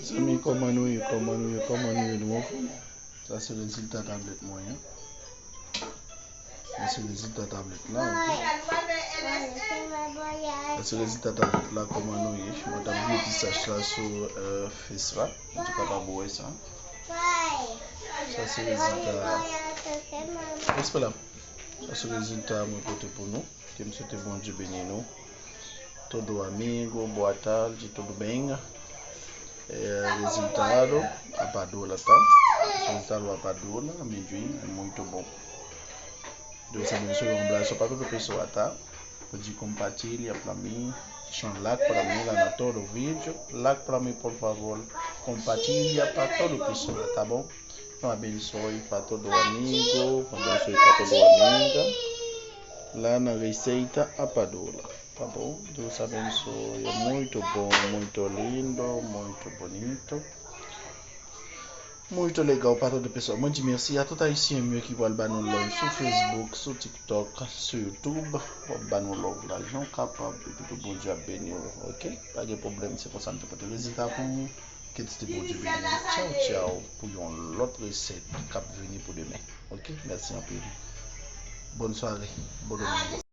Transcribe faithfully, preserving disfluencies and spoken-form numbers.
Zanmi, kòman nou ye? Kòman nou ye? Kòman nou ye? Nou anfòm? Sa se rezilta tablèt mwen an. Sa se rezilta tablèt la, ok? Sa se rezilta tablèt la, kòman nou ye? Mwen t ap bouyi ti sach la sou, euh, fes la. An tou ka, pa bouyi sa. Sa se rezilta. Respè la. Sa se rezilta mwen pote pou nou. Ke m swete Bondye beni nou. Todo amigo, boa tarde, tudo bem? É, resultado, a Padola, tá? Resultado a Padola, amendoim, é muito bom. Deus abençoe, um abraço pra todo pessoa, tá? Pode compartilhar pra mim, deixa um like pra mim lá na todo vídeo, like pra mim, por favor, compartilha pra todo pessoa, tá bom? Um abençoe pra todo amigo, um abençoe pra todo amiga, lá na receita a Padola. Tá bom? Deus abençoe. Muito bom, muito lindo, muito bonito. Muito legal pra todo pessoa. Mwen di mèsi a tout ayisyen m yo ki pral ba nou love sou Facebook, sou TikTok, sou YouTube. W ap ba nou love la jan w kapab. Epi tou Bondye ap beni w, ok? Pa gen pwoblèm, se konsa m te pote rezilta pou ou. Ke Tite Bondye beni w. Tchaw, tchaw. Pou yon lòt resèt k ap vini pou demen. Ok? Mèsi anpil. Bonne soirée. Bon domingo.